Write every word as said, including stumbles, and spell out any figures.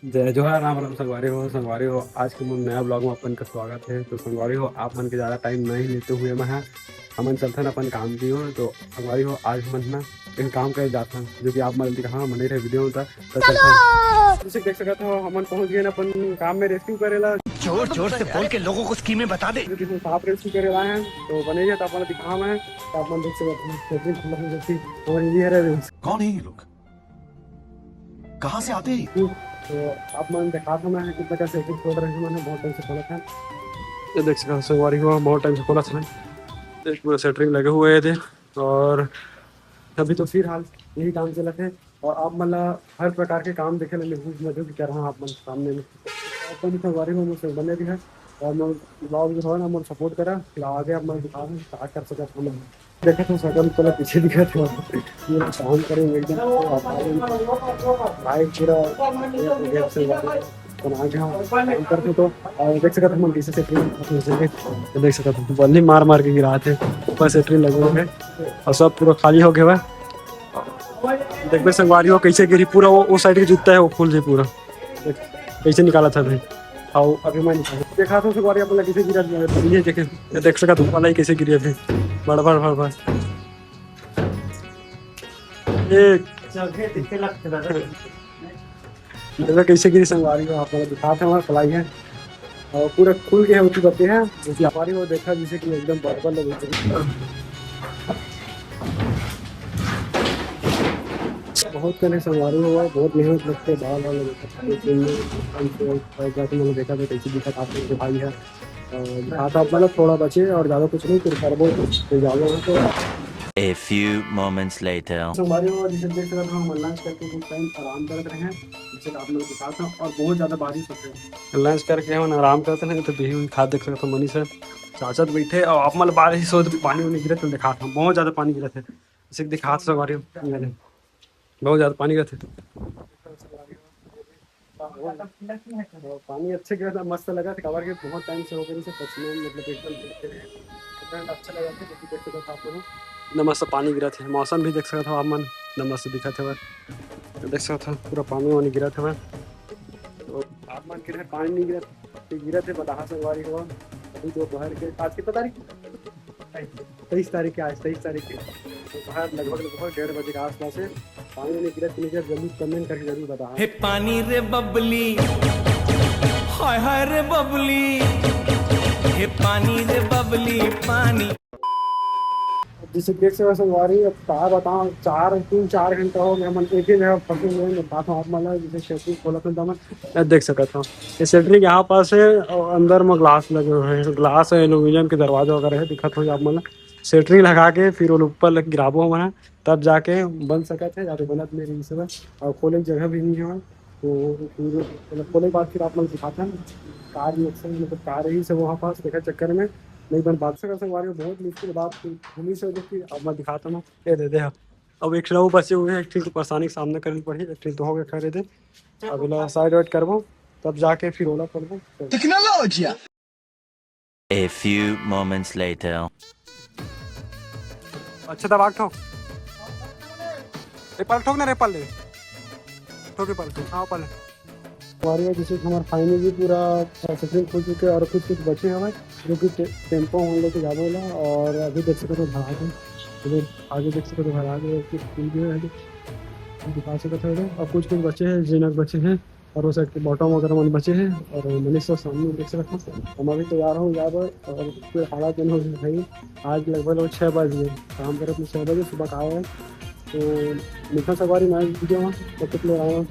जय जोहार, राम राम संगवारी हो। संगवारी हो, आज के मोर नया vlog में अपन का स्वागत है। तो संगवारी हो, आप मन के ज़्यादा time नहीं लेते हुए मैं ह, हमन चलथन अपन काम की ओर। तो संगवारी हो, आज हमन ना एक काम करे जाथन, जो कि आप मन दिखा मने रहे video में। तो चलथन। जैसे देख सकत हो, हमन पहुंच गए ना अपन काम में rescue करे ला। जोर जोर से बोल के लोगों को स्कीमें बता दे। जो कि हम सांप rescue करे ला हैं, तो बने रहे तो अपन दिखा है, तो अपन देख सकत हो, सेटिंग खुला हो जाती, हमारे लिए रहे। कौन है ये लोग? कहाँ से आते हैं? तो आप मन दिखात हमें है कितना का सेटिंग खोल रहे हैं, मैंने बहुत टाइम से खोला था। ये देख सकते हो, संगवारी हो, बहुत टाइम से खोला था। देख, पूरा सेटरिंग लगे हुए हैं, देख। और अभी तो फिलहाल यही काम चलत है। और आप मन ला हर प्रकार के काम देखे ला मिलही, मैं जो भी कर रहा हूँ आप मन के सामने में। अपन संगवारी हो, मुझसे बने भी है। और मोर vlog जो है ना, मोर support करा, फिर आगे आप मन दिखा का कर सकत हम। देखत हो, सकल पूरा पीछे दिखत हो, पूरा काम करे एकदम। भाई पूरा एक से बना के हम काम करते तो, और देख सकत हो, हम कैसे सेटरिंग, तो देख सकत हो, बल्ली मार मार के गिरात है, ऊपर सेटरिंग लगे हुए हैं, और सब पूरा खाली हो गया है। देखबे संगवारी हो, कैसे गिरी, पूरा वो, वो साइड के जूता है, वो खुल जाए पूरा। देख, कैसे निकाला था भाई। आओ, अभी मैं निकाल देखा था संगवारी, अपन कैसे गिरा दिया, ये देखे, ये देख सकत हो, वाला ही कैसे गिरी अभी, बड़ बड़ बड़ बड़। एक देखा कैसे गिरी संगवारी हो, आप लोग दिखाते हैं, हमारा पलाई है और पूरा खुल के होती बत्ती है, जो कि हमारी वो देखा जैसे कि एकदम बराबर लग रही है। बहुत कने संगवारी हुआ, बहुत मेहनत लगते बाल वाल, लेकिन हम तो जाके मैंने देखा था कैसे दिखा था आपको भाई है। और दिखाता मतलब थोड़ा बचे और ज़्यादा कुछ नहीं, फिर करबो, फिर जाबो तो। A few moments later. संगवारी हुआ, जैसे देख सकते हो, हम लंच करके कुछ टाइम आराम करत रहे हैं, जैसे कि आप लोग के साथ हैं, और बहुत ज़्यादा बारिश होते हैं। लंच करके हम आराम करते हैं, तो बिही हुई खाद देख सकते हो, मनीष है चाचा तो बैठे, और आप मतलब बारिश हो तो पानी उनी गिरत तो दिखात हूँ, बहुत ज़्यादा पानी गिरत है, जैसे कि दिखात संगवारी हो, बहुत ज़्यादा पानी गिरत है। और पानी अच्छे गिरत है, मस्त लगा था, काबर के बहुत टाइम से हो गए से पसीना, मतलब एकदम अच्छा लगा था, जो कि देख सकते हो आप लोग। इतना मस्त पानी गिरत है, मौसम भी देख सकते हो आप मन, इतना मस्त दिखत है, देख सकते हो पूरा पानी वानी गिरत है। तो आप मन के इधर पानी नहीं गिरत, तो गिरत है बताहा संगवारी हो। अभी दोपहर के, आज कितना तारीख? तेईस तारीख के, आज तेईस तारीख के। तो बाहर लगभग, लगभग डेढ़ बजे के आसपास है। पानी नहीं गिरत, नहीं गिरत, जल्दी comment करके जरूर बताहा। हे पानी रे बबली, हाय हाय रे बबली, हे पानी रे बबली, पानी। जैसे देख सकते हो संगवारी, अब का बताओ, चार, तीन चार घंटा हो गया, मन एक ही जगह फंसे हुए हैं। बताता हूँ आप मतलब, जैसे सेटिंग खोला था दमन, मैं देख सकता हूँ ये सेटरिंग यहाँ पास है, और अंदर में ग्लास लगे हुए हैं, ग्लास है, एल्यूमिनियम के दरवाजा वगैरह है, दिखत हो आप मतलब। सेटरिंग लगा के फिर वो ऊपर लग गिराबो हमन ह, तब जाके बन सकत है, या तो बनत नहीं रही सब, और खोले के जगह भी नहीं है। तो फिर मतलब खोले के बाद फिर आप लोग दिखाते हैं कार रिएक्शन, मतलब कार रही सब वहाँ पास देखा चक्कर में नहीं बन पाते। संगवारी हो, बहुत मुश्किल बात घूमी से, जो कि अब मैं दिखाता हूँ। ये दे दे, अब एक ठो बचे हुए हैं, एक ठो परेशानी का सामना करनी पड़ी, एक ठो तो हो गया खड़े दे। अब इला साइड वाइड करबो, तब जाके फिर ओला करबो। टेक्नोलॉजिया। A few moments later. अच्छा, दबा के ठोक। ए, पल ठोक ना रे, पल ले। ठोक, ए, पल ठोक। हाँ, पल। हमारे यहाँ जैसे कि हमारा फाइनली पूरा सेटरिंग खुल चुके हैं और कुछ कुछ बचे हमारे, जो कि टे-, टेम्पो हम लेके जाबो ला। और अभी देख सकते हो भरा के, अभी आगे देख सकते हो भरा के कुछ खुल गया है, दिखा सकते हो। और कुछ कुछ बचे हैं, जिनक बचे हैं, और वो साइड के बॉटम वगैरह मन बचे हैं। और मनीष सर सामने देख सकते हो, हम अभी तैयार हो जाबो और फिर हालात मन हो भाई। आज लगभग लोग छः बज गए, काम करत में छः बजे सुबह का आए हैं। तो मिलता संगवारी नया वीडियो में, तब तक ले रहा हूँ।